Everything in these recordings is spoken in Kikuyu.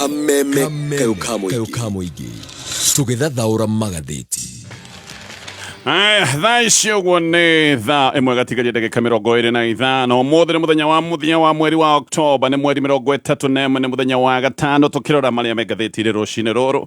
Kameme kayũ ka mũingĩ. Tũgĩthathaũra magathĩti. Aya, thaa ici ũguo nĩ thaa ĩmwe gatigaria ndagĩka 25. Ũmũthĩ nĩ mũthenya wa mũthia wa mweri wa Oktoba, nĩ mweri 31, nĩ mũthenya wa gatano. Tũkĩrora marĩa me ngathĩti-inĩ rũcinĩ rũrũ,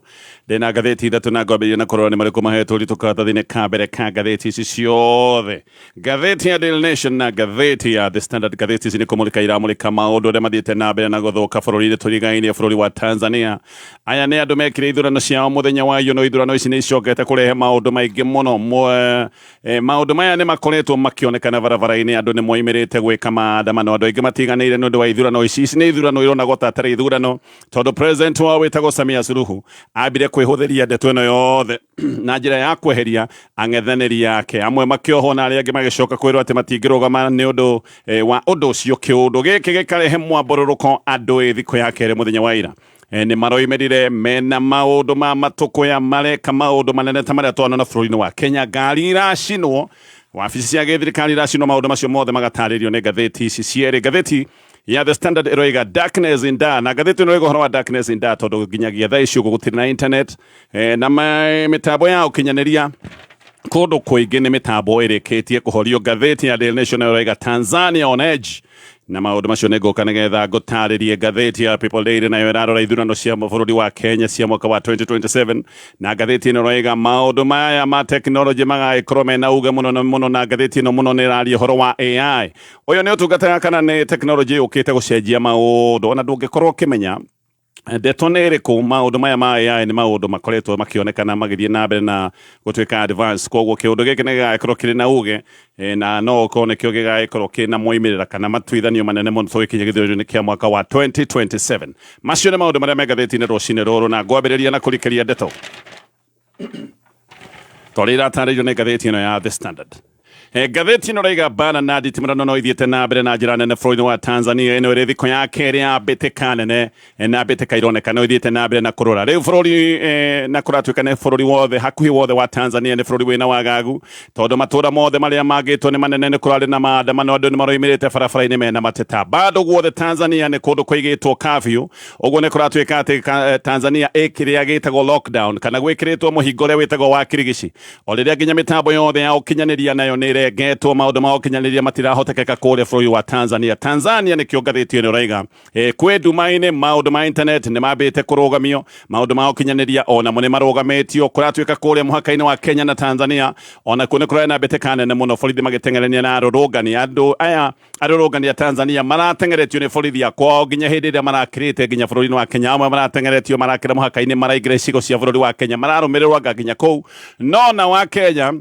ndĩna ngathĩti ithatũ na ngwambĩrĩria na kũrora nĩ marĩkũ mahetwo ũritũ karatathi-inĩ ka mbere ka ngathĩti ici ciothe. Ngathĩti ya Daily Nation na ngathĩti ya The Standard, ngathĩti ici nĩ kũmũrĩka iramũrĩka maũndũ ũrĩa mathiĩte na mbere na gũthũka bũrũri-inĩ tũrigainie bũrũri wa Tanzania. Aya nĩ andũ mekire ithurano ciao mũthenya wa iyo, no ithurano ici nĩ icokete kũrehe maũndũ maingĩ mũno. Maũndũ maya nĩ makoretwo makĩonekana barabara-inĩ, andũ nĩ moimĩrĩte gwĩka maandamano, andũ aingĩ matiganĩire nĩ ũndũ wa ithurano ici. Ici nĩ ithurano ironagwo ta atarĩ ithurano, tondũ president wao wĩtagwo Samia Suluhu ambire kwĩhũthĩria ndeto ĩno yothe na njĩra ya kweheria ang'ethanĩri ake amwe makĩohwo na arĩa angĩ magĩcoka kwĩrwo atĩ matingĩrũgama nĩ ũndũ wa ũndũ ũcio. Kĩũndũ gĩkĩ gĩkarehe mwambũrũrũko andũ ĩ thikũ ya kerĩ mũthenya wa ira nĩ maroimĩrire mena maũndũ ma matũkũya, mareka maũndũ manene ta marĩa twanona bũrũri-inĩ wa Kenya, ngari iracinwo, wabici cia gĩthirikari iracinwo, maũndũ macio mothe magatarĩrio nĩ ngathĩti ici cierĩ. Ngathĩti ya The Standard ĩroiga darkness in Dar, na ngathĩti ĩno ĩroiga ũhoro wa darkness in Dar tondũ nginyagia thaa ici ũguo gũtirĩ na internet na mĩtambo ya ũkinyanĩria kũndũ kũingĩ nĩ mĩtambo ĩrĩkĩtie kũhorio. Ngathĩti ya Daily Nation nayo ĩroiga Tanzania on edge, na maũndũ macio nĩ ngũka nĩgetha ngũtarĩrie. Ngathĩti ya People Daily nayo ĩrarora ithurano cia bũrũri wa Kenya cia mwaka wa 2027, na ngathĩti ĩno ĩroiga maũndũ maya ma tekinoronjĩ magagĩkorwo mena uge mũno na mũno, na ngathĩti ĩno mũno nĩ ĩraria ũhoro wa AI. Ũyũ nĩ ũtungata kana nĩ tekinoronjĩ yũkĩte gũcenjia maũndũ, ona ndũngĩkorwo ũkĩmenya ndeto nĩ ĩrĩkũ. Maũndũ maya ma AI nĩ maũndũ makoretwo makĩonekana magĩthiĩ na mbere na gũtuĩka advance, koguo kĩũndũ gĩkĩ nĩ gĩgagĩkorwo kĩrĩ na uge na no ũkorwo nĩkĩo gĩgagĩkorwo kĩna moimĩrĩra kana matuithanio manene mũno tũgĩkinya gĩthurano-inĩ kĩa mwaka wa 2027. Macio nĩ maũndũ marĩa me ngathĩti-inĩ rũcinĩ rũrũ, na ngwambĩrĩria na kũrikĩria ndeto torĩa iratarĩirio nĩ ngathĩti ĩno ya The Standard. Ngathĩti ĩno raiga mbara na nditimũrano no ithiĩte na mbere na njĩra nene bũrũri-inĩ wa Tanzania. Ĩno ĩrĩ thikũ ya kerĩ ya mbĩtĩka nene na mbĩtĩka ironeka no ithiĩte na mbere na kũrũra rĩu bũrũri na kũratuĩka nĩ bũrũri wothe, hakuhĩ wothe wa Tanzania nĩ bũrũri wĩna wagagu, tondũ matũra mothe marĩa mangĩtwo nĩ manene nĩ kũrarĩ na maandamano, andũ nĩ maroimĩrĩte barabara-inĩ mena mateta. Bado guothe Tanzania nĩ kũndũ kũigĩtwo curfew, ũguo nĩ kũratuĩka atĩ Tanzania ĩ kĩrĩa gĩtagwo lockdown kana gwĩkĩrĩtwo mũhingo ũrĩa wĩtagwo wa kirigici, o rĩrĩa nginya mĩtambo yothe ya ũkinyanĩria nayo nĩ ĩrengetwo, maũndũ ma ũkinyanĩria matirahotekeka kũrĩa bũrũri wa Tanzania. Tanzania nĩkĩo ngathĩti ĩno ĩraiga kwĩ nduma-inĩ, maũndũ ma internet nĩ mambĩte kũrũgamio, maũndũ ma ũkinyanĩria onamo nĩ marũgamĩtio. Kũratuĩka kũrĩa mũhaka-inĩ wa Kenya na Tanzania onakuo nĩ kũrarĩ na mbĩtĩka nene mũno, borithi magĩteng'erania na arũrũngani. Andũ aya arũrũngani a Tanzania marateng'eretio nĩ borithi a kwao nginya hĩndĩ ĩrĩa marakĩrĩte nginya bũrũri-inĩ wa Kenya. Amwe marateng'eretio marakĩra mũhaka-inĩ maraingĩra icigo cia bũrũri wa Kenya, mararũmĩrĩrwo anga nginya kũu. No na wa Kenya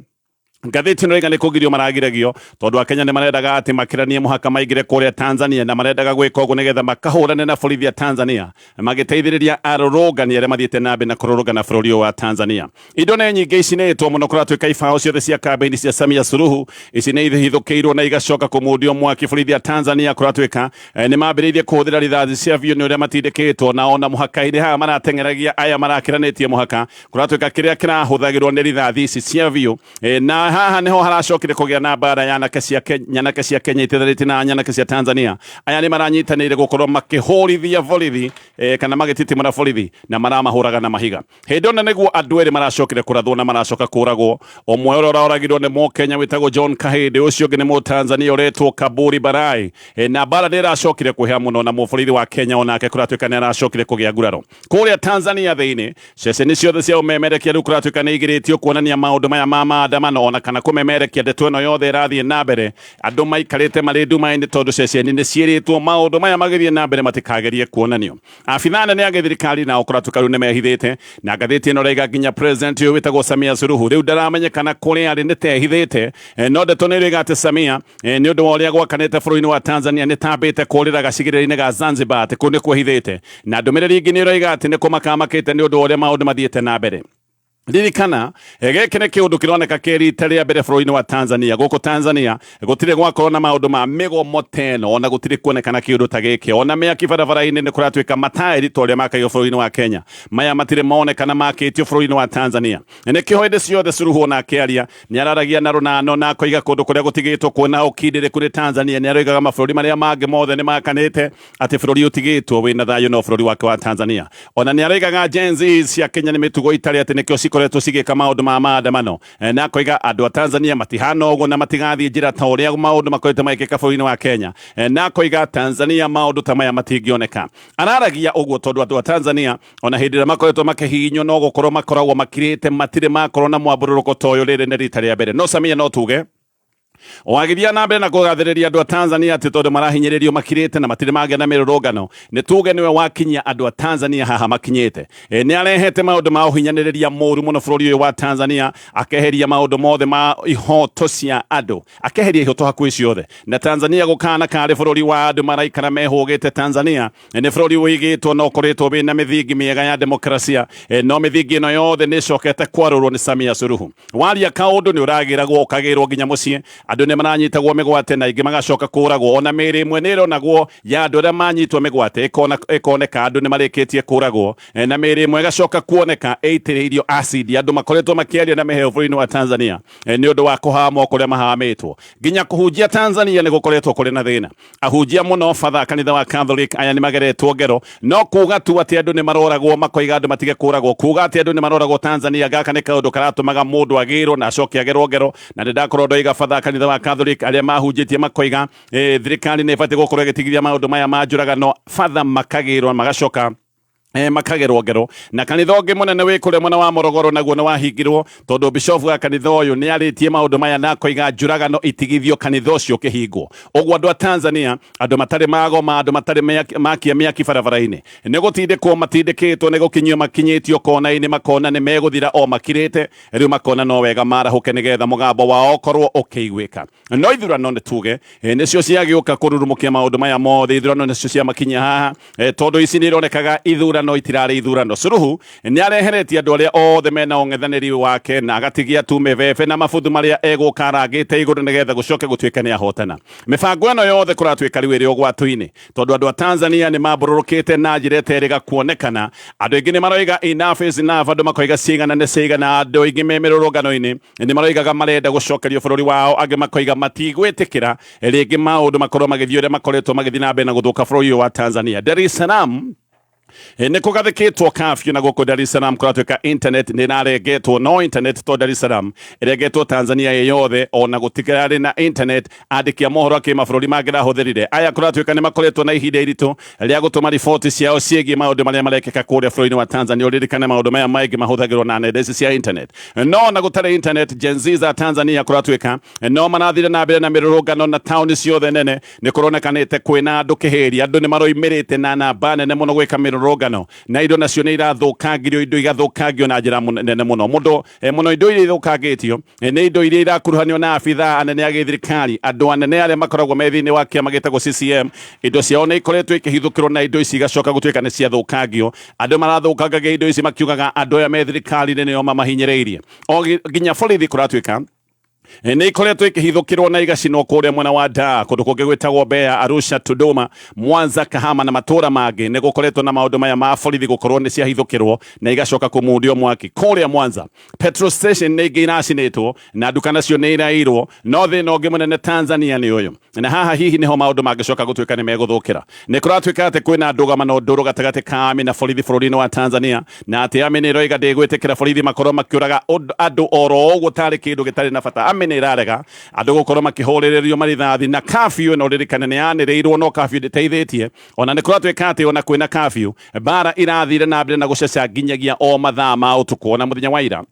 ngathĩti ĩno ĩraiga nĩ kũgirio maragiragio tondũ akenya nĩ marendaga atĩ makĩranie mũhaka maingĩre kũrĩa Tanzania, na marendaga gwĩka ũguo nĩgetha makahũrane na borithi a Tanzania magĩteithĩrĩria arũrũngani arĩa mathiĩte na mbere na kũrũrũngana bũrũri ũyũ wa Tanzania. Indo nĩ nyingĩ icinĩtwo mũno, kũratuĩka ibaũ ciothe cia kambĩini cia Samia Suluhu ici nĩ ihithũkĩirwo na igacoka kũmundio mwaki. Borithi a Tanzania kũratuĩka nĩ mambĩrĩirie kũhũthĩra rithathi cia biũ nĩ ũrĩa matindĩkĩtwo, na ona mũhaka-inĩ haha marateng'eragia aya marakĩranĩtie mũhaka, kũratuĩka kĩrĩa kĩrahũthagĩrwo nĩ rithathi ici cia biũ. Na haha nĩho haracokire kũgĩa na mbara ya anake cia Kenya, nyanake cia Kenya itithanĩtie na nyanake cia Tanzania. Aya nĩ maranyitanĩire gũkorwo makĩhũrithia borithi kana magĩtitimũra borithi na maramahũraga na mahiga. Hĩndĩ ĩno nĩguo andũ erĩ maracokire kũrathwo na maracoka kũragwo. Ũmwe ũrĩa ũroragirwo nĩ Mũkenya wĩtagwo John Kahĩndĩ, ũcio ũngĩ nĩ Mũtanzania ũretwo Kaburi Barai. Na mbara nĩ ĩracokire kwĩha mũno na mũborithi wa Kenya onake kũratuĩka nĩ aracokire kũgĩa nguraro. Kũrĩa Tanzania thĩinĩ, ceceni ciothe cia ũmemerekia rĩu kũratuĩka nĩ igirĩtio kuonania maũndũ maya ma maandamano ona kana kũmemerekia ndeto ĩno yothe ĩrathiĩ na mbere. Andũ maikarĩte marĩ nduma-inĩ tondũ ceceni nĩ ciĩrĩtwo maũndũ maya magĩthiĩ na mbere matikagerie kuonanio. Abithaa anene a gĩthirikari nao kũratuĩka rĩu nĩ mehithĩte, na ngathĩti ĩno ĩraiga nginya president ũyũ wĩtagwo Samia Suluhu rĩu ndaramenyekana kũrĩa arĩ nĩ tehithĩte. No ndeto nĩ ĩroiga atĩ Samia nĩ ũndũ wa ũrĩa gwakanĩte bũrũri-inĩ wa Tanzania nĩ tambĩte kũrĩra gacigĩrĩra-inĩ ga Zanzibar atĩ kũu nĩkuo ehithĩte. Na ndũmĩrĩri ĩngĩ nĩ ĩroiga atĩ nĩ kũmaka amakĩte nĩ ũndũ wa ũrĩa maũndũ mathiĩte na mbere. Ririkana gĩkĩ nĩ kĩũndũ kĩroneka kĩ rita rĩa mbere bũrũri-inĩ wa Tanzania. Gũkũ Tanzania gũtirĩ gwakorwo na maũndũ ma mĩgomo teno, ona gũtirĩ kuonekana kĩũndũ ta gĩkĩ. Ona mĩaki barabara-inĩ nĩ kũratuĩka mataĩri ta ũrĩa makagio bũrũri-inĩ wa Kenya, maya matirĩ monekana makĩtio bũrũri-inĩ wa Tanzania. Nĩkĩo hĩndĩ ciothe Suluhu ona akĩaria nĩ araragia na rũnano na akoiga kũndũ kũrĩa gũtigĩtwo kuona ũkindĩrĩku nĩ Tanzania. Nĩ aroigaga mabũrũri marĩa mangĩ mothe nĩ makanĩte atĩ bũrũri ũtigĩtwo wĩna thayũ no bũrũri wake wa Tanzania. Ona nĩ aroigaga Gen Z cia Kenya nĩ mĩtugo itarĩ atĩ nĩkĩo cikoretwo cigĩka maũndũ ma maandamano, na akoiga andũ a Tanzania matihana ũguo na matigathiĩ njĩra ta ũrĩa maũndũ makoretwo magĩkĩka bũrũri-inĩ wa Kenya, na akoiga Tanzania maũndũ ta maya matingĩoneka. Araragia ũguo tondũ andũ a Tanzania ona hĩndĩ ĩrĩa makoretwo makĩhihinywo no gũkorwo makoragwo makirĩte, matirĩ makorwo na mwambũrũrũko ta ũyũ. Rĩrĩ nĩ rita rĩa mbere. No Samia no tuge wagithia na mbere na kũgathĩrĩria andũ a Tanzania atĩ tondũ marahinyĩrĩrio makirĩte na matirĩ magĩa na mĩrũrũngano, nĩ tuge nĩwe wakinyia andũ a Tanzania haha makinyĩte. Nĩ arehete maũndũ ma ũhinyanĩrĩria mũru mũno bũrũri ũyũ wa Tanzania, akeheria maũndũ mothe ma ihoto cia andũ, akeheria ihoto hakuhĩ ciothe, na Tanzania gũkana karĩ bũrũri wa andũ maraikara mehũgĩte. Tanzania nĩ bũrũri ũigĩtwo na ũkoretwo wĩna mĩthingi mĩega ya demokrasia, no mĩthingi ĩno yothe nĩ ĩcokete kwarũrwo nĩ Samia Suluhu. Waria kaũndũ nĩ ũragĩragwo ũkagĩrwo nginya mũciĩ, andũ nĩ maranyitagwo mĩgwate na aingĩ magacoka kũragwo. Ona mĩĩrĩ ĩmwe nĩ ĩronagwo ya andũ arĩa manyitwo mĩgwate, ĩkoneka andũ nĩ marĩkĩtie kũragwo, na mĩĩrĩ ĩmwe ĩgacoka kuoneka ĩitĩrĩirio acid. Andũ makoretwo makĩaria na mĩheo bũrũri-inĩ wa Tanzania nĩ ũndũ wa kũhamwo kũrĩa mahamĩtwo. Nginya kũhunjia Tanzania nĩ gũkoretwo kũrĩ na thĩna. Ahunjia mũno batha kanitha wa Catholic aya nĩ mageretwo ngero, no kuga tu atĩ andũ nĩ maroragwo, makoiga andũ matige kũragwo. Kuga atĩ andũ nĩ maroragwo Tanzania, gaka nĩ kaũndũ karatũmaga mũndũ agĩrwo na acoke agerwo ngero. Na nĩ ndakorwo ndoiga batha kanitha wa Catholic arĩa mahunjĩtie makoiga thirikari nĩ ĩbatiĩ gũkorwo ĩgĩtigithia maũndũ maya ma njũragano, batha makagĩrwo magacoka makagerwo ngero. Na kanitha ũngĩ mũnene wĩ kũrĩa mwena wa Morogoro naguo nĩ wahingirwo tondũ bishofu wa kanitha ũyũ nĩ arĩtie maũndũ maya na akoiga njũragano itigithio, kanitha ũcio ũkĩhingwo. Ũguo andũ a Tanzania, andũ matarĩ magoma, andũ matarĩ makia mĩaki barabara-inĩ, nĩ gũtindĩkwo matindĩkĩtwo, nĩ gũkinyio makinyĩtio kona-inĩ, makona nĩ megũthira o makirĩte. Rĩu makona no wega marahũke nĩgetha mũgambo wao ũkorwo ũkĩiguĩka. No ithurano nĩ tuge nĩcio ciagĩũka kũrurumũkia maũndũ maya mothe. Ithurano nĩcio ciamakinyia haha, tondũ ici nĩ ironekaga ithurano itirarĩ ithurano. Suluhu nĩ areheretie andũ arĩa othe mena ũng'ethanĩri wake na agatigia tu mĩbebe na mabuthu marĩa egũka arangĩte igũrũ nĩgetha gũcoke gũtuĩka nĩ ahotana. Mĩbango ĩno yothe kũratuĩka rĩu ĩrĩ ũgwati-inĩ tondũ andũ a Tanzania nĩ mambũrũrũkĩte na njĩra ĩterĩga kuonekana. Andũ aingĩ nĩ maroiga enough is enough, andũ makoiga cigana nĩ cigana. Andũ aingĩ me mĩrũrũngano-inĩ nĩ maroigaga marenda gũcokerio bũrũri wao, angĩ makoiga matigwĩtĩkĩra rĩngĩ maũndũ makorwo magĩthiĩ ũrĩa makoretwo magĩthiĩ na mbere na gũthũka bũrũri ũyũ wa Tanzania. Dar es Salaam nĩ kũgathĩkĩtwo kafyu, na gũkũ Dar es Salaam kũratuĩka internet nĩ ĩrarengetwo. No internet to Dar es Salaam ĩrengetwo, Tanzania ĩ yothe ona gũtigarĩ na internet. Andĩki a mohoro a kĩmabũrũri mangĩrahũthĩrire aya kũratuĩka nĩ makoretwo na ihinda iritũ rĩa gũtũma riboti ciao ciĩgiĩ maũndũ marĩa marekĩka kũrĩa bũrũri-inĩ wa Tanzania. Ũririkane maũndũ maya maingĩ mahũthagĩrwo na nenda ici cia internet, no na gũtarĩ internet, Gen Z za Tanzania kũratuĩka no marathire na mbere na mĩrũrũngano, na taũni ciothe nene nĩ kũronekanĩte kwĩna andũ kĩhĩri. Andũ nĩ maroimĩrĩte na namba nene mũno gwĩka mĩrũrũngano, na indo nacio nĩ irathũkangirio, indo igathũkangio na njĩra nene mũno mũndũ mũno. Indo iria ithũkangĩtio nĩ indo iria irakuruhanio na abithaa anene a gĩthirikari, andũ anene arĩa makoragwo me thĩinĩ wa kĩama gĩtagwo CCM. Indo ciao nĩ ikoretwo ikĩhithũkĩrwo na indo ici igacoka gũtuĩka nĩ ciathũkangio. Andũ marathũkangagia indo ici makiugaga andũ aya me thirikari-inĩ nĩo mamahinyĩrĩirie. O nginya borithi kũratuĩka nĩ ikoretwo ikĩhithũkĩrwo na igacinwo kũrĩa mwena wa Dar, kũndũ kũngĩ gwĩtagwo Mbeya, Arusha, Dodoma, Mwanza, Kahama na matũra mangĩ. Nĩ gũkoretwo na maũndũ maya ma borithi gũkorwo nĩ ciahithũkĩrwo na igacoka kũmundio mwaki. Kũrĩa Mwanza petrol station nĩ ingĩ iracinĩtwo na nduka nacio nĩ irairwo. No thĩna ũngĩ mũnene Tanzania nĩ ũyũ, na haha hihi nĩho maũndũ mangĩcoka gũtuĩka nĩ megũthũkĩra. Nĩ kũratuĩka atĩ kwĩna ndũgamano ndũrũ gatagatĩ ka army na borithi bũrũri-inĩ wa Tanzania, na atĩ army nĩ ĩroiga ndĩgwĩtĩkĩra borithi makorwo makĩũraga andũ oro ũguo tarĩ kĩndũ gĩtarĩ na bata. Army nĩ ĩrarega andũ gũkorwo makĩhũrĩrĩrio marithathi, na curfew ĩno ririkane nĩ yanĩrĩirwo, no curfew ndĩteithĩtie. Ona nĩ kũratuĩka atĩ ona kwĩna curfew, mbara irathire na mbere na gũceca nginyagia o mathaa ma ũtukũ. Ona mũthenya wa ira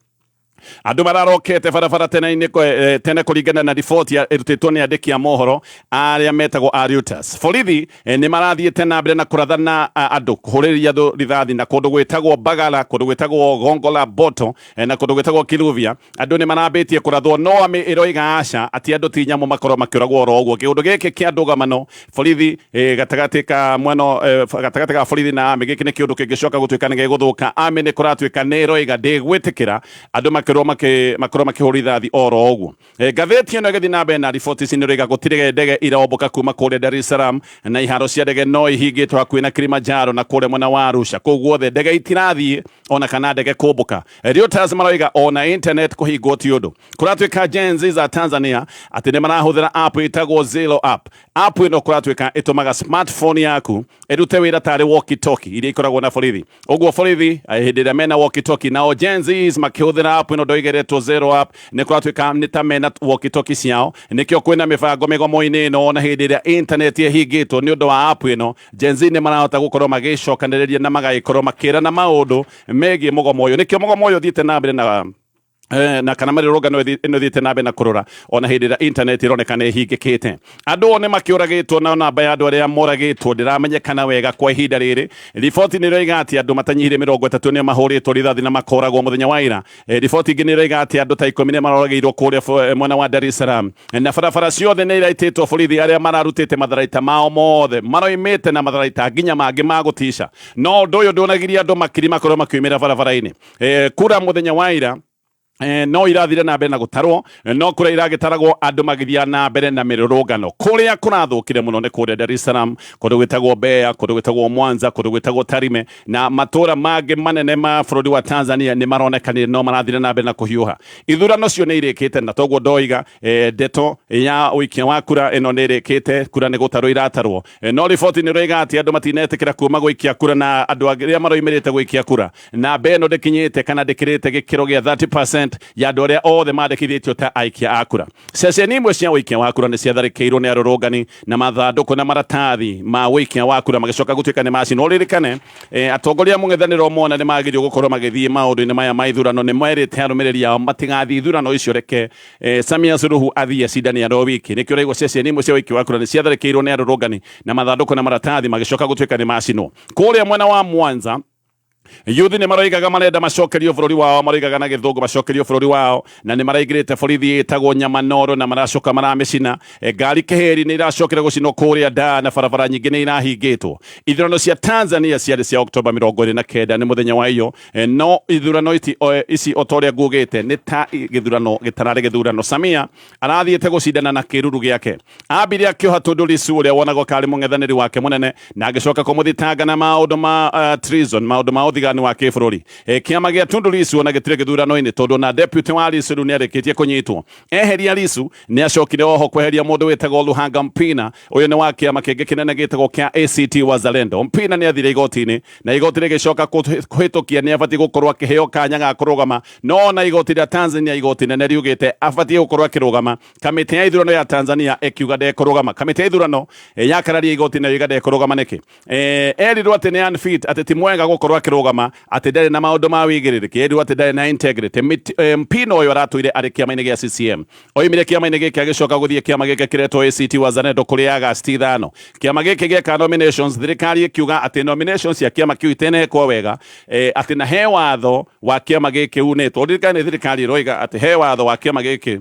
Andũ mararokete barabara tene-inĩ tene kũringana na riboti ĩrutĩtwo nĩ andĩki a mohoro arĩa metagwo a Reuters. Borithi nĩ marathiĩte na mbere na kũrathana andũ, kũhũrĩrĩria andũ rithathi na kũndũ gwĩtagwo Mbagala, kũndũ gwĩtagwo Gongola Boto na kũndũ gwĩtagwo Kiluvia. Andũ nĩ marambĩtie kũrathwo, no army ĩroiga aca, atĩ andũ ti nyamũ makorwo makĩũragwo oro ũguo. Kĩũndũ gĩkĩ kĩa ndũgamano borithi gatagatĩ ka mwena gatagatĩ ka borithi na army, gĩkĩ nĩ kĩũndũ kĩngĩcoka gũtuĩka nĩ gĩgũthũka. Army nĩ kũratuĩka nĩ ĩroiga ndĩgwĩtĩkĩra andũ makĩrwo makorwo makĩhũrwo rithathi oro ũguo. Ngathĩti ĩno ĩgĩthiĩ na mbere na riboti ici nĩ ĩroiga gũtirĩ ndege irombũka kuma kũrĩa Dar es Salaam na iharo cia ndege no ihingĩtwo hakuhĩ na Kilimanjaro na kũrĩa mwena wa Arusha. Kũu guothe ndege itirathiĩ ona kana ndege kũmbũka. Reuters maroiga ona internet kũhingwo ti ũndũ. Kũratuĩka Gen Z za Tanzania atĩ nĩ marahũthĩra app ĩtagwo Zelo app. App ĩno kũratuĩka ĩtũmaga smartphone yaku ĩrute wĩra tarĩ walkie talkie iria ikoragwo na borithi. Ũguo borithi hĩndĩ ĩrĩa mena walkie talkie, nao Gen Zs makĩhũthĩra app ĩno ndoigeretwo Zero app, nĩ kũratuĩka nĩ ta mena walkie talkie ciao. Nĩkĩo kwĩna mĩbango mĩgomo-inĩ ĩno, ona hĩndĩ ĩrĩa internet ĩhingĩtwo nĩ ũndũ wa app ĩno, Gen Z nĩ marahota gũkorwo magĩcokanĩrĩria na magagĩkorwo makĩrana maũndũ megiĩ mũgomo ũyũ. Nĩkĩo mũgomo ũyũ ũthiĩte na mbere na na kana mĩrũrũngano ĩno ĩthiĩte na mbere na kũrora ona hĩndĩ ĩrĩa internet ĩroneka nĩ ĩhingĩkĩte. Andũ one makĩũragĩtwo, na namba ya andũ arĩa moragĩtwo ndĩramenyekana wega kwa ihinda rĩrĩ. Riboti nĩ ĩroiga atĩ andũ matanyihire 30 nĩo mahũrĩtwo rithathi na makoragwo mũthenya wa ira. Riboti ingĩ nĩ ĩroiga atĩ andũ ta 10 nĩ maroragĩirwo kũrĩa mwena wa Dar es Salaam, na barabara ciothe nĩ iraitĩtwo. Borithi arĩa mararutĩte matharaita mao mothe maroimĩte na matharaita nginya mangĩ ma gũtica, no ũndũ ũyũ ndũnagiria andũ makiri makorwo makiumĩra barabara-inĩ. Kura mũthenya wa ira no irathire na mbere na gũtarwo, no kura iragĩtaragwo andũ magĩthiĩ na mbere na mĩrũrũngano. Kũrĩa kũrathũkire mũno nĩ kũrĩa Dar es Salaam, kũndũ gwĩtagwo Mbeya, kũndũ gwĩtagwo Mwanza, kũndũ gwĩtagwo Tarime na matũra mangĩ manene ma bũrũri wa Tanzania nĩ maronekanire no marathire na mbere na kũhiũha. Ithurano cio nĩ irĩkĩte, na toguo ndoiga, ndeto ya ũikia wa kura ĩno nĩ ĩrĩkĩte, kura nĩ gũtarwo iratarwo. No riboti nĩ ĩroiga atĩ andũ matinetĩkĩra kuma gũikia kura, na andũ arĩa maroimĩrĩte gũikia kura namba ĩno ndĩkinyĩte kana ndĩkĩrĩte gĩkĩro gĩa 30% ya andũ arĩa othe mandĩkithĩtio ta aikia a kura. Ceceni imwe cia ũikia wa kura nĩ ciatharĩkĩirwo nĩ arũrũngani na mathandũkũ na maratathi ma ũikia wa kura magĩcoka gũtuĩka nĩ macinwo. Ũririkane atongoria a mũng'ethanĩro mona nĩ magĩrĩirwo gũkorwo magĩthiĩ maũndũ-inĩ maya ma ithurano, nĩ merĩte arũmĩrĩri ao matigathiĩ ithurano icio, reke Samia Suluhu athiĩ acindane arĩ o wiki. Nĩkĩo ũraigua ceceni imwe cia ũikia wa kura nĩ ciatharĩkĩirwo nĩ arũrũngani na mathandũkũ na maratathi magĩcoka gũtuĩka nĩ macinwo. Kũrĩa mwena wa Mwanza, yuthi nĩ maroigaga marenda macokerio bũrũri wao, maroigaga na gĩthũngũ macokerio bũrũri wao, na nĩ maraingĩrĩte borithi ĩtagwo Nyamanoro na maracoka maramĩcina. Ngari keheri nĩ iracokera gũcinwo kũrĩa Dar na barabara nyingĩ nĩ irahingĩtwo. Ithurano cia Tanzania ciarĩ cia Oktoba 29, nĩ mũthenya wa iyo. No ithurano ici o ta ũrĩa nguugĩte nĩ ta gĩthurano gĩtararĩ gĩthurano. Samia arathiĩte gũcindana na kĩruru gĩake. Ambire akĩoha Tundu Lissu ũrĩa wonagwo karĩ mũng'ethanĩri wake mũnene, na agĩcoka kũmũthitanga na maũndũ ma treason, maũndũ ma ũthigani wa kĩbũrũri. Kĩama gĩa Tundu Lissu ona gĩtirĩ gĩthurano-inĩ, tondũ na deputy wa Lissu rĩu nĩarĩkĩtie kũnyitwo. Eheria Lissu, nĩacokire oho kweheria mũndũ wĩtagwo Luhanga Mpina. Ũyũ nĩ wa kĩama kĩngĩ kĩnene gĩtagwo kĩa ACT Wazalendo. Mpina nĩathire igoti-inĩ na igoti rĩgĩcoka kũhĩtũkia nĩ abatiĩ gũkorwo akĩheo kanya ga kũrũgama, no ona igoti rĩa Tanzania, igoti nene, riugĩte abatiĩ gũkorwo akĩrũgama. Kamĩtĩ ya ithurano ya Tanzania ĩkiuga ndekũrũgama. Kamĩtĩ ya ithurano yakararia igoti nayo iga ndekũrũgama nĩkĩ? Erirwo atĩ nĩ unfit, atĩ ti mwega gũkorwo akĩrũgama, atĩ ndarĩ na maũndũ ma wĩigĩrĩrĩki, erirwo atĩ ndarĩ na integrity. Mpina ũyũ aratũire arĩ kĩama-inĩ gĩa CCM, oimire kĩama-inĩ gĩkĩ agĩcoka gũthiĩ kĩama gĩkĩ kĩretwo ACT Wazalendo kũrĩ Agasti 5. Kĩama gĩkĩ gĩeka nominations, thirikari ĩkiuga atĩ nominations cia kĩama kĩu itenekwo wega, atĩ na he watho wa kĩama gĩkĩ unĩtwo. Ũririkane thirikari ĩroiga atĩ he watho wa kĩama gĩkĩ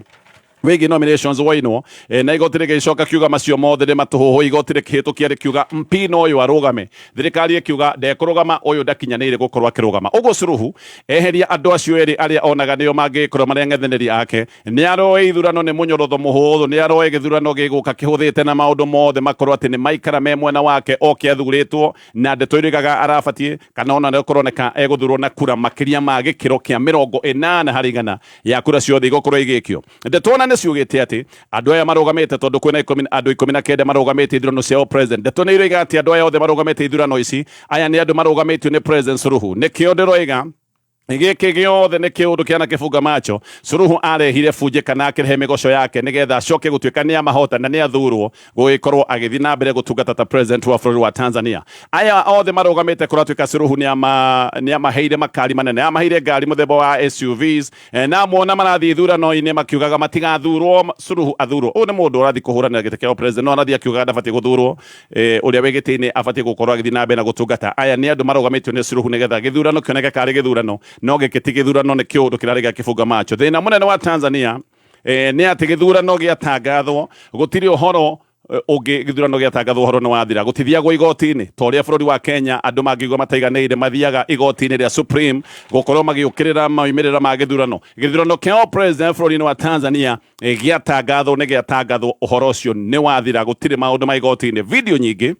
wĩgiĩ nominations woinwo, na igoti rĩgĩcoka kiuga macio mothe nĩ matũhũhũ. Igoti rĩkĩhĩtũkia rĩkiuga Mpina ũyũ arũgame, thirikari ĩkiuga ndekũrũgama, ũyũ ndakinyanĩire gũkorwo akĩrũgama. Ũguo Suluhu eheria andũ acio erĩ arĩa onaga nĩo mangĩkorwo marĩ ang'ethanĩri ake. Nĩ aroĩ ithurano nĩ mũnyorotho mũhũthũ, nĩ aroĩ gĩthurano gĩgũka kĩhũthĩte na maũndũ mothe makorwo atĩ nĩ maikara me mwena wake oke athurĩtwo, na ndeto iroigaga arabatiĩ kana ona nĩ kũroneka egũthurwo na kura makĩria ma gĩkĩro kĩa 80% ya kura ciothe igũkorwo igĩkio. Ndeto ona nĩ ciugĩte atĩ andũ aya marũgamĩte, tondũ kwĩna andũ 19 marũgamĩte ithurano cia president, ndeto nĩ iroiga atĩ andũ aya othe marũgamĩte ithurano ici, aya nĩ andũ marũgamĩtio nĩ President Suluhu. Nĩkĩo ndĩroiga Gĩkĩ gĩothe nĩ kĩũndũ kĩana kĩbunga macho. Suluhu arehire bunje kana akĩrehe mĩgoco yake nĩgetha acoke gũtuĩka nĩ amahota na nĩ athurwo gũgĩkorwo agĩthiĩ na mbere gũtungata ta president wa bũrũri wa Tanzania. Aya othe marũgamĩte kũratuĩka Suluhu nĩ amaheire makari manene, amaheire ngari mũthemba wa SUVs, na mona marathiĩ ithurano-inĩ makiugaga matigathurwo, Suluhu athurwo. Ũyũ nĩ mũndũ ũrathiĩ kũhũranĩra gĩtĩ kĩa president, no arathiĩ akiugaga ndabatiĩ gũthurwo, ũrĩa wĩ gĩtĩ-inĩ abatiĩ gũkorwo agĩthiĩ na mbere na gũtungata. Aya nĩ andũ marũgamĩtio nĩ Suluhu nĩgetha gĩthurano kĩoneke karĩ gĩthurano, no gĩkĩ ti gĩthurano, nĩ kĩũndũ kĩrarĩ gĩa kĩbunga macho. Thĩna mũnene wa Tanzania nĩ atĩ gĩthurano gĩatangathwo gũtirĩ ũhoro ũngĩ, gĩthurano gĩatangathwo ũhoro nĩ wathira, gũtithiagwo igoti-inĩ ta ũrĩa bũrũri wa Kenya andũ mangĩigua mataiganĩire mathiaga igoti-inĩ rĩa Supreme gũkorwo magĩũkĩrĩra moimĩrĩra ma gĩthurano. Gĩthurano kĩa president bũrũri-inĩ wa Tanzania gĩatangathwo nĩ gĩatangathwo, ũhoro ũcio nĩ wathira, gũtirĩ maũndũ ma igoti-inĩ. Video nyingĩ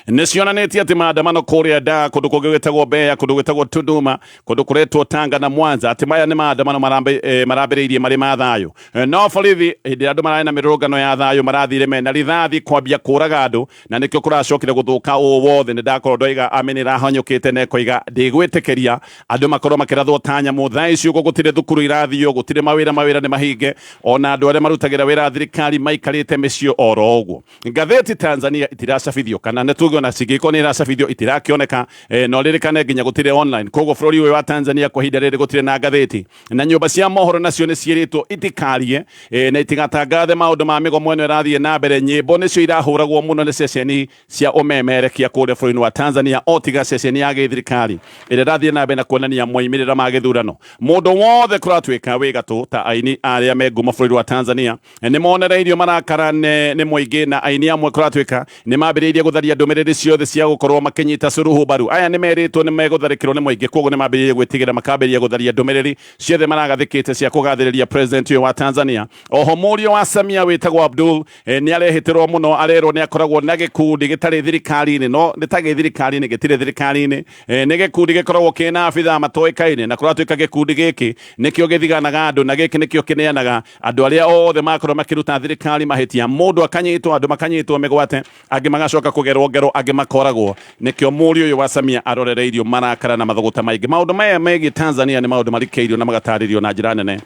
nĩ cionanĩtie atĩ maandamano kũrĩa Dar, kũndũ kũngĩ gwĩtagwo Mbeya, kũndũ gwĩtagwo Tunduma, kũndũ kũretwo Tanga na Mwanza, atĩ maya nĩ maandamano marambĩrĩirie marĩ ma thayũ. No borithi hĩndĩ ĩrĩa andũ mararĩ na mĩrũrũngano ya thayũ marathire mena rithathi kwambia kũraga andũ, na nĩkĩo kũracokire gũthũka ũũ wothe. Nĩ ndakorwo ndoiga amĩ nĩ ĩrahanyũkĩte na ĩkoiga ndĩgwĩtĩkĩria andũ makorwo makĩrathwo ta nyamũ. Thaa ici ũguo gũtirĩ thukuru irathiio, gũtirĩ mawĩra, mawĩra nĩ mahinge, ona andũ arĩa marutagĩra wĩra thirikari maikarĩte mĩciĩ oro ũguo. Ngathĩti Tanzania itiracabithio, kana nĩ tuge ona cingĩkorwo nĩ iracabithio itirakĩoneka, no ririkane nginya gũtirĩ online. Koguo bũrũri ũyũ wa Tanzania kwa ihinda rĩrĩ gũtirĩ na ngathĩti, na nyũmba cia mohoro nacio nĩ ciĩrĩtwo itikarie, na itigatangathe maũndũ ma mĩgomo ĩno ĩrathiĩ na mbere. Nyĩmbo nĩcio irahũragwo mũno nĩ ceceni cia ũmemerekia kũrĩa bũrũri-inĩ wa Tanzania, o tiga ceceni ya gĩthirikari ĩrĩa ĩrathiĩ na mbere na kuonania moimĩrĩra ma gĩthurano. Mũndũ wothe kũratuĩka wĩ gatũ ta aini arĩa me ngumo bũrũri wa Tanzania nĩ monereirio marakara nĩ mũingĩ, na aini amwe kũratuĩka nĩ mambĩrĩirie gũtharia ndũmĩrĩri ciothe cia gũkorwo makĩnyita Suluhu mbaru. Aya nĩ merĩtwo nĩ megũtharĩkĩrwo nĩ mũingĩ, koguo nĩ mambĩrĩirie gwĩtigĩra makambĩrĩria gũtharia ndũmĩrĩri ciothe maragathĩkĩte cia kũgathĩrĩria president ũyũ wa Tanzania. Oho mũriũ wa Samia wĩtagwo Abdul nĩ arehĩtĩrwo mũno, arerwo nĩ akoragwo na gĩkundi gĩtarĩ thirikari-inĩ, no nĩ ta gĩ thirikari-inĩ, gĩtirĩ thirikari-inĩ, nĩ gĩkundi gĩkoragwo kĩna abithaa matoĩkaine, na kũratuĩka gĩkundi gĩkĩ nĩkĩo gĩthiganaga andũ, na gĩkĩ nĩkĩo kĩneanaga andũ arĩa othe makorwo makĩruta thirikari mahĩtia. Mũndũ akanyitwo, andũ makanyitwo mĩgwate, angĩ magacoka kũgerwo ngero, angĩ makoragwo. Nĩkĩo mũriũ ũyũ wa Samia arorereirio marakara na mathũgũta maingĩ. Maũndũ maya megiĩ Tanzania nĩ maũndũ marikĩirio na magatarĩrio na njĩra nene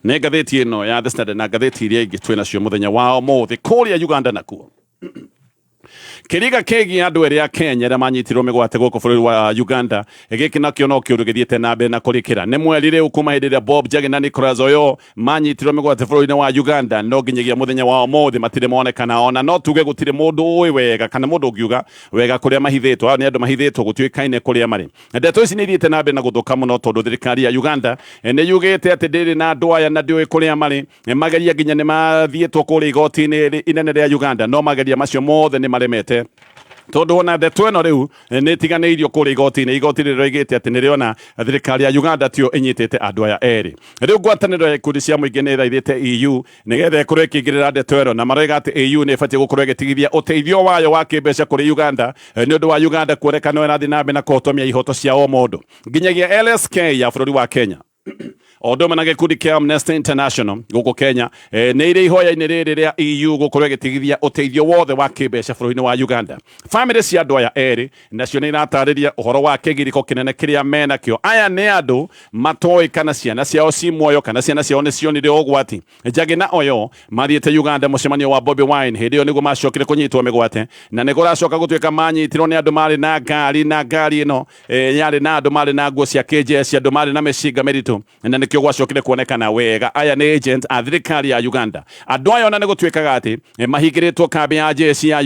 nĩ ngathĩti ĩno ya The Standard na ngathĩti iria ingĩ twĩ nacio mũthenya wa ũmũthĩ. Kũrĩa Uganda nakuo kĩriga kĩgiĩ andũ erĩ a Kenya arĩa manyitirwo mĩgwate gũkũ bũrũri wa Uganda, gĩkĩ nakĩo no kĩũndũ gĩthiĩte na mbere na kũrĩkĩra. Nĩ mweri rĩu kuma hĩndĩ ĩrĩa Bob Njagi na Nicholas Oyo manyitirwo mĩgwate bũrũri-inĩ wa Uganda, no nginyagia mũthenya wa ũmũthĩ matirĩ monekana. Ona no tuge gũtirĩ mũndũ ũĩ wega kana mũndũ ũngiuga wega kũrĩa mahithĩtwo. Aya nĩ andũ mahithĩtwo, gũtiũĩkaine kũrĩa marĩ. Ndeto ici nĩ ithiĩte na mbere na gũthũka mũno tondũ thirikari ya Uganda nĩ yugĩte atĩ ndĩrĩ na andũ aya na ndĩũĩ kũrĩa marĩ. Mageria nginya nĩ mathiĩtwo kũrĩa igoti-inĩ inene rĩa Uganda, no mageria macio mothe nĩ maremete, tondũ ona ndeto ĩno rĩu nĩ ĩtiganĩirio kũrĩa igoti-inĩ. Igoti rĩroigĩte atĩ nĩrĩona thirikari ya Uganda tiyo ĩnyitĩte andũ aya erĩ. Rĩu ngwatanĩro ya ikundi cia mũingĩ nĩ ĩthaithĩte EU nĩgetha ĩkorwo ĩkĩingĩrĩra ndeto ĩno, na maroiga atĩ EU nĩ ĩbatiĩ gũkorwo ĩgĩtigithia ũteithio wayo wa kĩmbeca kũrĩ Uganda nĩ ũndũ wa Uganda kuoneka no ĩrathiĩ na mbere na kũhotomia ihoto cia o mũndũ. Nginyagia LSK ya bũrũri wa Kenya o ũndũ ũmwe na gĩkundi kĩa Amnesty International gũkũ Kenya nĩ irĩ ihoya-inĩ rĩrĩ rĩa EU gũkorwo ĩgĩtigithia ũteithio wothe wa kĩmbeca bũrũri-inĩ wa Uganda. Famĩlĩ cia andũ aya erĩ nacio nĩ iratarĩria ũhoro wa kĩgirĩko kĩnene kĩrĩa menakĩo. Aya nĩ andũ matoĩ kana ciana ciao ci muoyo kana ciana ciao nĩ cionire ũgwati. Njagi na Oyo mathiĩte Uganda mũcemanio wa Bobi Wine, hĩndĩ ĩyo nĩguo macokire kũnyitwo mĩgwate, na nĩ kũracoka gũtuĩka manyitirwo nĩ andũ marĩ na ngari, na ngari ĩno yarĩ na andũ marĩ na nguo cia kĩnjeshi, andũ marĩ na mĩcinga mĩritũ, na nĩkĩo gwacokire kuonekana wega aya nĩ agent a thirikari ya Uganda. Andũ aya ona nĩ gũtuĩkaga atĩ mahingĩrĩtwo kambĩ ya jeshi ya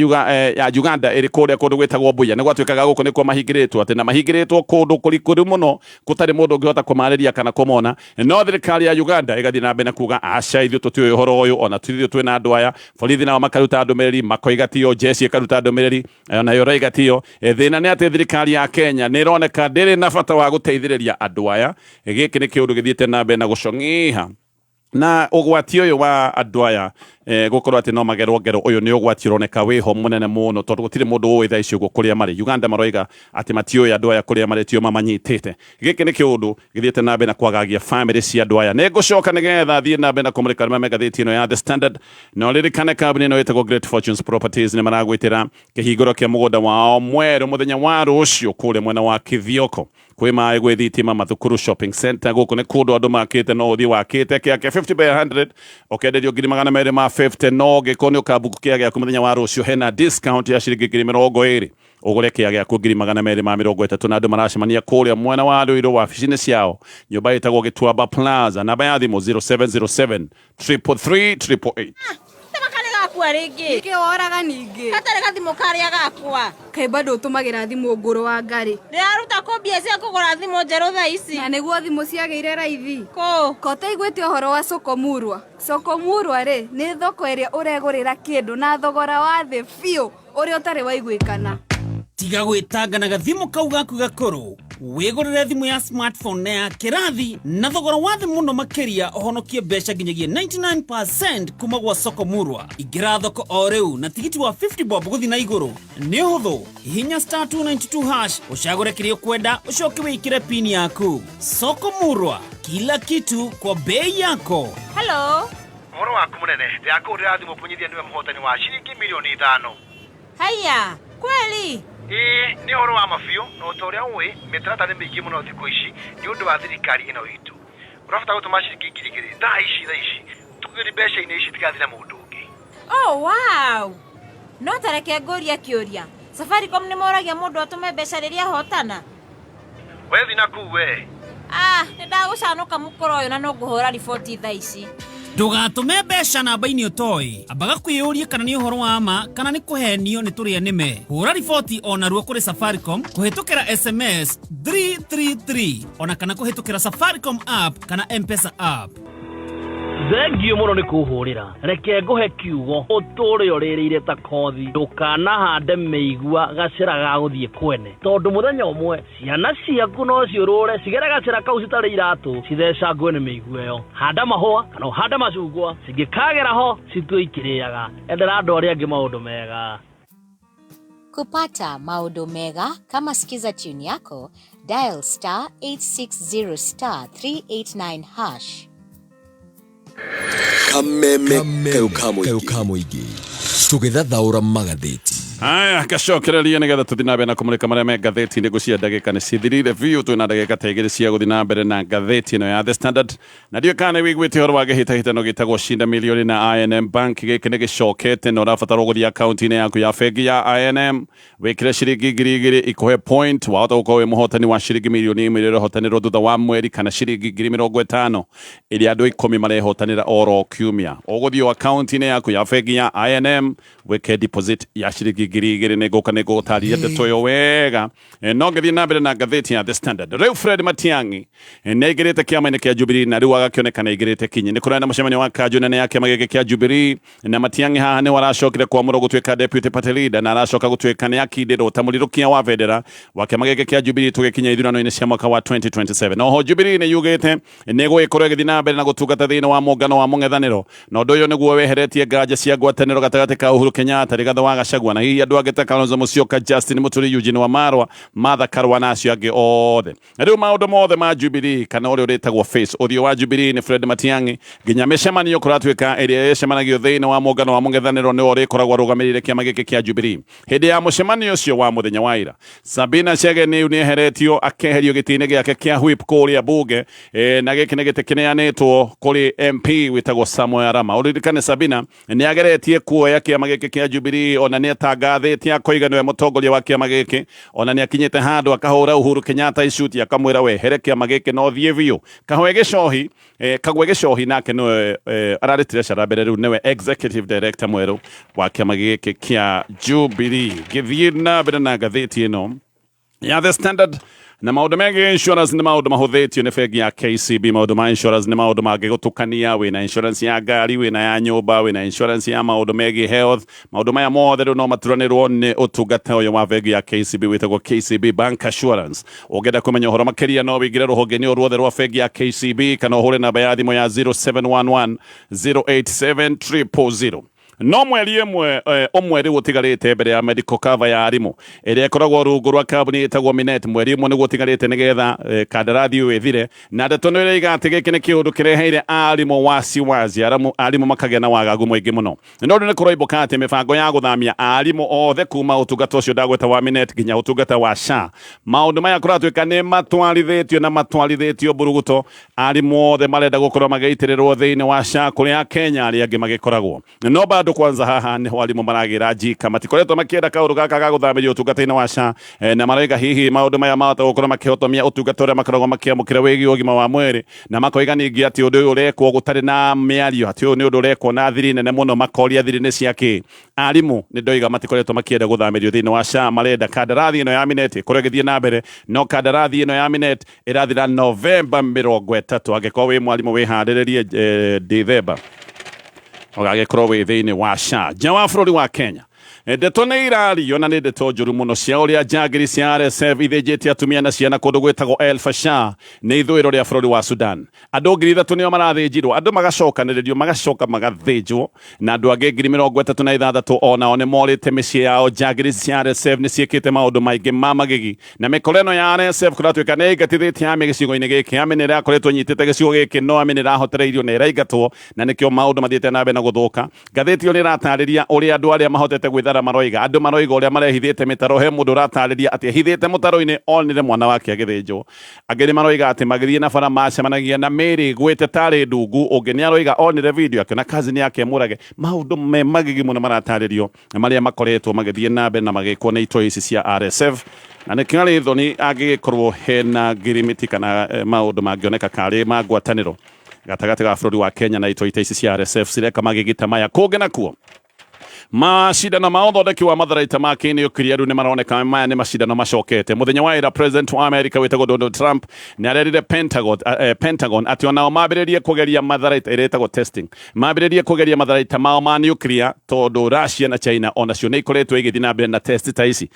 Uganda ĩrĩ kũrĩa kũndũ gwĩtagwo Mbuya. Nĩ gwatuĩkaga gũkũ nĩkuo mahingĩrĩtwo, atĩ na mahingĩrĩtwo kũndũ kũrikũru mũno gũtarĩ mũndũ ũngĩhota kũmarĩria kana kũmona, no thirikari ya Uganda ĩgathiĩ na mbere na kuga aca, ithuĩ tũtiũĩ ũhoro ũyũ, ona ithuĩ twĩna andũ aya. Borithi nao makaruta ndũmĩrĩri makoiga tiyo, jeshi ĩkaruta ndũmĩrĩri nayo ĩroiga tiyo. Thĩna nĩ atĩ thirikari ya Kenya nĩ ĩroneka ndĩrĩ na bata wa gũteithĩrĩria andũ aya. Gĩkĩ nĩ kĩũndũ gĩthiĩte na mbere na gũcong'iha na ũgwati ũyũ wa andũ aya. Gukorwo ati no magerwo ngero uyu ni ugwati uroneka wiho munene muno tondu gutiri mundu uwi thaa ici uguo kuria mari. Uganda maroiga ati matiũĩ andu aya kuria mari tio mamanyitite. Giki ni kiundu githiete na mbere na kwagagia family cia andu aya. Ningucoka nigetha thie na mbere na kumurika arĩa me ngathĩti ĩno ya The Standard. Na ũririkane kambuni ĩno ĩtagwo Great Fortunes Properties nĩ maragwĩtĩra kĩhingũro kĩa mũgũnda wao mwerũ mũthenya wa rũciũ kũrĩa mwena wa Kithioko. Kwĩ maĩ, gwĩ thitima, mathukuru, shopping center. Gũkũ nĩ kũndũ andũ makĩte no ũthiĩ wakĩte kĩake 50 by 100 ũkenderio 250,000, no ũngĩkorwo nĩ ũkambuku kĩa gĩaku mũthenya wa rũciũ hena discount ya ciringi 20,000 ũgũre kĩa gĩaku 230,000. Na andũ maracemania kũrĩa mwena wa Ruiru wabici-inĩ ciao, nyũmba ĩtagwo Gĩtuamba Plaza, namba ya thimũ 0707 333 888. Kare gakwa rĩngĩ. Nĩkĩ woraga ningĩ? Gatarĩ gathimũ karĩa gakwa. Kaĩ bado ũtũmagĩra thimũ ngũrũ wa ngarĩ? Ndĩraruta kũ mbia cia kũgũra thimũ njerũ thaa ici? Na nĩguo thimũ ciagĩire raithi. Kũ? Ko ũtaiguĩte ũhoro wa Soko Murwa? Soko Murwa rĩ, nĩ thoko ĩrĩa ũregũrĩra kĩndũ na thogora wa thĩ biũ ũrĩa ũtarĩ waiguĩkana. Tiga gwĩtanga na gathimũ kau gaku gakũrũ, wĩgũrĩre thimũ ya smartphone na ya kĩrathi na thogora wa thĩ mũno makĩria, ũhonokie mbeca nginyagia 99% kuma gwa Soko Murwa. Ingĩra thoko o rĩu na tigiti wa 50 bob gũthiĩ na igũrũ. Nĩ ũhũthũ, hihinya star 292 hash ũcagũre kĩrĩa ũkwenda, ũcoke wĩkĩre pin yaku. Soko Murwa, kila kitu kwa bei yako. Hello. Ũhoro waku mũnene, ndĩrakũhũrĩra thimũ kũmenyithia nĩwe mũhotani wa ciringi 5 milioni. Haya, kweli? Ĩĩ, nĩ ũhoro wa mabiũ, na ũta ũrĩa ũĩ mĩtaratara nĩ mĩingĩ mũno thikũ ici nĩ ũndũ wa thirikari ĩno itũ. Ũrabatara gũtũma ciringi 2,000 thaa ici thaa ici, tũkĩri mbeca-inĩ ici tigathira mũndũ ũngĩ. Oh, wow. No tareke ngũrie kĩũria. Safaricom nĩ moragia mũndũ atũme mbeca rĩrĩa ahotana? Wethi na kuu we. Ah, nĩ ndagũcanũka mũkũrũ ũyũ na no ngũhũra riboti thaa ici. Ndũgatũme mbeca namba-inĩ ũtoĩ, ambaga kwĩyũria kana nĩ ũhoro wa ma kana nĩ kũhenio nĩ tũrĩa nĩme. Hũra riboti ona ruo kũrĩ Safaricom kũhĩtũkĩra SMS 333 ona kana kũhĩtũkĩra Safaricom app kana M-Pesa app. Thengio mũno nĩ kũhũrĩra. Reke ngũhe kiugo ũtũre ũrĩrĩire ta kothi. Ndũkanahande mĩigua gacĩra ga gũthiĩ kwene, tondũ mũthenya ũmwe ciana ciaku no ciũrũre cigere gacĩra kau citarĩ iratũ, cithecangwe nĩ mĩigua ĩyo. Handa mahũa kana ũhande macungwa, cingĩkagera ho citue ikĩrĩaga. Endera andũ arĩa angĩ maũndũ mega. Kupata maodo mega kama Skiza tune yako, dial star 860 star 389 hash. Kameme Kayo kayo kamuigi tũgĩthathaũra magathĩti. Aya, ngacokereria nigetha tuthi na mbere na kumurika maria me ngathĩti-inĩ. Ngũcia ndagĩka nĩ cithirire biũ, twĩna ndagĩka ta igĩrĩ cia gũthiĩ na mbere na ngathĩti ĩno ya The Standard. Na ndiũĩ kana nĩ wĩiguĩte ũhoro wa gĩhĩtahĩtano gĩtagwo Shinda Milioni na I&M Bank. Gĩkĩ nĩ gĩcokete na ũrabatarwo gũthiĩ akaunti-inĩ yaku ya bengi ya I&M wĩkĩre ciringi 2,000 ikũhe point, wahota gũkorwo wĩ mũhotani wa ciringi 1 milioni ĩrĩa ũrehotanĩrwo thutha wa mweri, kana ciringi 50,000 ĩrĩa andũ 10 marehotanĩra oro kiumia. Ũgũthiĩ o akaunti-inĩ yaku ya bengi ya I&M wĩke deposit ya ciringi 2,000. Nĩ ngũka nĩ ngũgũtarĩria ndeto ĩyo wega. No ngĩthiĩ na mbere na ngathĩti ya The Standard, rĩu Fred Matiang'i nĩ aingĩrĩte kĩama-inĩ kĩa Jubilee na rĩu agakĩoneka nĩ aingĩrĩte kinyi. Nĩ kũrarĩ na mũcemanio wa kanjũ nene ya kĩama gĩkĩ kĩa Jubilee, na Matiang'i haha nĩwe aracokire kwamũrwo gũtuĩka deputy party leader, na aracoka gũtuĩka nĩ akindĩrwo ta mũrirũkia wa bendera wa kĩama gĩkĩ kĩa Jubilee tũgĩkinya ithurano-inĩ cia mwaka wa 2027. Oho Jubilee nĩ yugĩte nĩ gũgĩkorwo ĩgĩthiĩ na mbere na gũtungata thĩinĩ wa mũngano wa mũng'ethanĩro, na ũndũ ũyũ nĩguo weheretie nganja cia ngwatanĩro gatagatĩ ka Uhuru Kenyatta, Rigathĩ wa Gachagua na hihi andũ angĩ ta Kalonzo Musyoka, Justin Muturi, Eugene Wamalwa, Martha Karua na acio angĩ othe. Na rĩu maũndũ mothe ma Jubilee kana ũrĩa ũrĩtagwo face ũthiũ wa Jubilee nĩ Fred Matiang'i, nginya mĩcemanio kũratuĩka ĩrĩa ĩcemanagio thĩinĩ wa mũngano wa mũng'ethanĩro nĩwe ũrĩkoragwo arũgamĩrĩire kĩama gĩkĩ kĩa Jubilee. Hĩndĩ ya mũcemanio ũcio wa mũthenya wa ira, Sabina Chege nĩ eheretio, akeherio gĩtĩ-inĩ gĩake kĩa whip kũrĩa bunge, na gĩkĩ nĩ gĩtĩ kĩneanĩtwo kũrĩ MP wĩtagwo Samuel Arama. Ũririkane Sabina nĩ ageretie kuoya kĩama gĩkĩ kĩa Jubilee, ona nĩ atangathĩte akoiga nĩwe mũtongoria wa kĩama gĩkĩ, ona nĩ akinyĩte handũ akahũra Uhuru Kenyatta icuti akamwĩra wehere kĩama gĩkĩ no thiĩ biũ. Kahwe Gĩcohi, Kagwe Gĩcohi nake nĩwe ararĩtire cara mbere, rĩu nĩwe executive director mwerũ wa kĩama gĩkĩ kĩa Jubilee. Gĩthiĩ na mbere na ngathĩti ĩno ya The Standard, Na maũndũ megiĩ insurance nĩ maũndũ mahũthĩtio nĩ bengi ya KCB. Maũndũ ma insurance nĩ maũndũ mangĩgũtukania. Wĩna insurance ya ngari, wĩna ya nyũmba, wĩna insurance ya maũndũ megiĩ health. Maũndũ maya mothe rĩu no maturanĩrwo nĩ ũtungata ũyũ wa bengi ya KCB wĩtagwo KCB Bank Assurance. Ũngĩenda kũmenya ũhoro makĩria, no wĩingĩre rũhonge-inĩ o ruothe rwa bengi ya KCB kana ũhũre namba ya thimũ ya 0711 087 000. No mweri ĩmwe ũmwe rĩu ũtigarĩte mbere ya medical cover ya arimũ ĩrĩa ĩkoragwo rungu rwa kambuni ĩtagwo Minet. Mweri ũmwe nĩguo ũtigarĩte nĩgetha kandarathi ũyũ ĩthire, na ndeto nĩ ĩroiga atĩ gĩkĩ nĩ kĩũndũ kĩreheire arimũ wasiwasi, arimũ makagĩa na wagagu mũingĩ mũno. No rĩu nĩ kũroimbũka atĩ mĩbango ya gũthamia arimũ othe kuma ũtungata ũcio ndagweta wa Minet nginya ũtungata wa SHA, maũndũ maya kũratuĩka nĩ matwarithĩtio na matwarithĩtio mburuguto. Arimũ othe marenda gũkorwo magĩitĩrĩrwo thĩinĩ wa SHA kũrĩa Kenya arĩa angĩ magĩkoragwo. No bado kwanza haha nĩho arimũ maragĩra njika, matikoretwo makĩenda kaũndũ gaka ga gũthamĩrio ũtungata-inĩ wa SHA, na maroiga hihi maũndũ maya mahota gũkorwo makĩhotomia ũtungata ũrĩa makoragwo makĩamũkĩra wĩgiĩ ũgima wa mwĩrĩ, na makoiga ningĩ atĩ ũndũ ũyũ ũrekwo gũtarĩ na mĩario, atĩ ũyũ nĩ ũndũ ũrekwo na thiri nene mũno. Makoria thiri nĩ cia kĩ? Arimũ nĩ ndoiga matikoretwo makĩenda gũthamĩrio thĩinĩ wa SHA, marenda kandarathi ĩno ya Minet ĩkorwo ĩgĩthiĩ na mbere. No kandarathi ĩno ya Minet ĩrathira Novemba 30. Angĩkorwo wĩ mwarimũ, wĩharĩrĩrie Dithemba ũgagĩkorwo wĩ thĩinĩ wa SHA. Nja wa bũrũri wa Kenya, ndeto nĩ irario na nĩ ndeto njũru mũno cia ũrĩa njangiri cia RSF ithĩnjĩte atumia na ciana kũndũ gwĩtagwo El Fasher nĩ ithũĩro rĩa bũrũri wa Sudan. Andũ 3,000 nĩo marathĩnjirwo, andũ magacokanĩrĩrio, magacoka magathĩnjwo, na andũ angĩ 36,000 onao nĩ morĩte mĩciĩ yao. Njangiri cia RSF nĩ ciĩkĩte maũndũ maingĩ ma magigi, na mĩkora ĩno ya RSF kũratuĩka nĩ ĩingatithĩtie army gĩcigo-inĩ gĩkĩ. Army nĩ ĩrakoretwo ĩnyitĩte gĩcigo gĩkĩ, no army nĩ ĩrahotereirio na ĩraingatwo, na nĩkĩo maũndũ mathiĩte na mbere na gũthũka. Ngathĩti ĩyo nĩ ĩratarĩria ũrĩa andũ arĩa mahotete gwĩthara maroiga. Andũ maroiga ũrĩa marehithĩte mĩtaro. He mũndũ ũratarĩria atĩ ehithĩte mũtaro-inĩ, onire mwana wake agĩthĩnjwo. Angĩ nĩ maroiga atĩ magĩthiĩ na bara macemanagia na mĩĩrĩ ĩgwĩte tarĩ ndungu. Ũngĩ nĩ aroiga onire video akĩona cousin yake mũrage. Maũndũ me magigi mũno maratarĩrio marĩa makoretwo magĩthiĩ na mbere na magĩkwo nĩ itoi ici cia RSF, na nĩkĩo arĩ thoni angĩgĩkorwo hena ngirimiti kana maũndũ mangĩoneka karĩ ma ngwatanĩro gatagatĩ ga bũrũri wa Kenya na itoi ta ici cia RSF cireka magigi ta maya. Kũngĩ nakuo, macindano ma ũthondeki wa matharaita ma kĩniũkria rĩu nĩ maroneka maya nĩ macindano macokete. Mũthenya wa ira, president wa America wĩtagwo Donald Trump nĩ arerire Pentagon atĩ onao mambĩrĩrie kũgeria matharaita, ĩrĩa ĩtagwo testing, mambĩrĩrie kũgeria matharaita mao ma nuclear, tondũ Russia na China onacio nĩ ikoretwo igĩthiĩ na mbere na test ta ici.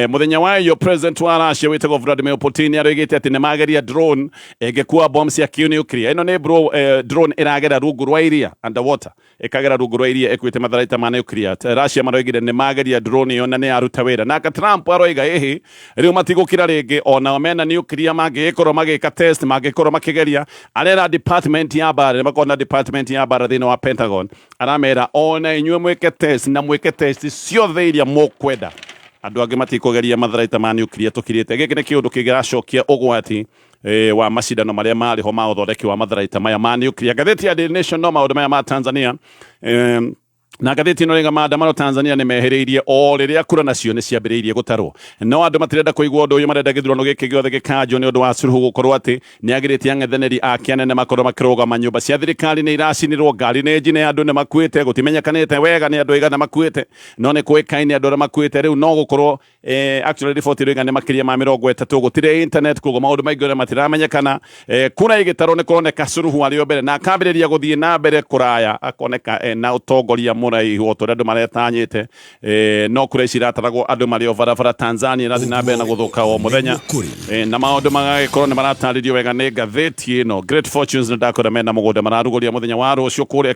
Mũthenya wa iyo, president wa Russia wĩtagwo Vladimir Putin aroigĩte atĩ nĩ mageria drone ĩngĩkua bomb cia kĩnuclear. Ĩno nĩ drone ĩragera rungu rwa iria, underwater, ĩkagera rungu rwa iria ĩkuĩte matharaita ma nuclear. Russia maroigire nĩ mageria drone ĩyo na nĩ yaruta wĩra. Nake Trump aroiga ĩhĩ, rĩu matigũkira rĩngĩ, onao mena nuclear, mangĩgĩkorwo magĩka test, mangĩkorwo makĩgeria. Arera department ya mbara, nĩ makorwo na department ya mbara thĩinĩ wa Pentagon, aramera ona inyuĩ mwĩke test na mwĩke test ciothe iria mũkwenda, andũ angĩ matikũgeria matharaita ma nuclear tũkirĩte. Gĩkĩ nĩ kĩũndũ kĩngĩracokia ũgwati wa macindano marĩa marĩ ho ma ũthondeki wa matharaita maya ma nuclear. Ngathĩti ya Daily Nation, no maũndũ maya ma Tanzania, na ngathĩti ĩno rĩga maandamano Tanzania nĩ mehĩrĩirie o rĩrĩa kura nacio nĩ ciambĩrĩirie gũtarwo. No andũ matirenda kũigua ũndũ ũyũ, marenda gĩthurano gĩkĩ gĩothe gĩkanjwo nĩ ũndũ wa Suluhu gũkorwo atĩ nĩ agirĩtie ang'ethanĩri ake anene makorwo makĩrũgama. Nyũmba cia thirikari nĩ iracinirwo, ngari nĩ njine, andũ nĩ makuĩte, gũtimenyekanĩte wega nĩ andũ aigana makuĩte, no nĩ kũĩkaine andũ arĩa makuĩte. Rĩu no gũkorwo actually riboti ĩroiga nĩ makĩria ma 30. Gũtirĩ internet, koguo maũndũ maingĩ ũrĩa matiramenyekana. Kura igĩtarwo nĩ kũroneka Suluhu arĩ o mbere na akambĩrĩria gũthiĩ na mbere kũraya, akoneka na ũtongoria mũraihu o ta ũrĩa andũ maretanyĩte. No kura ici irataragwo andũ marĩ o barabara. Tanzania ĩrathiĩ na mbere na gũthũka o mũthenya, na maũndũ magagĩkorwo nĩ maratarĩrio wega nĩ ngathĩti ĩno. Great Fortunes nĩ ndakora mena mũgũnda mararugũria mũthenya wa rũciũ kũrĩa.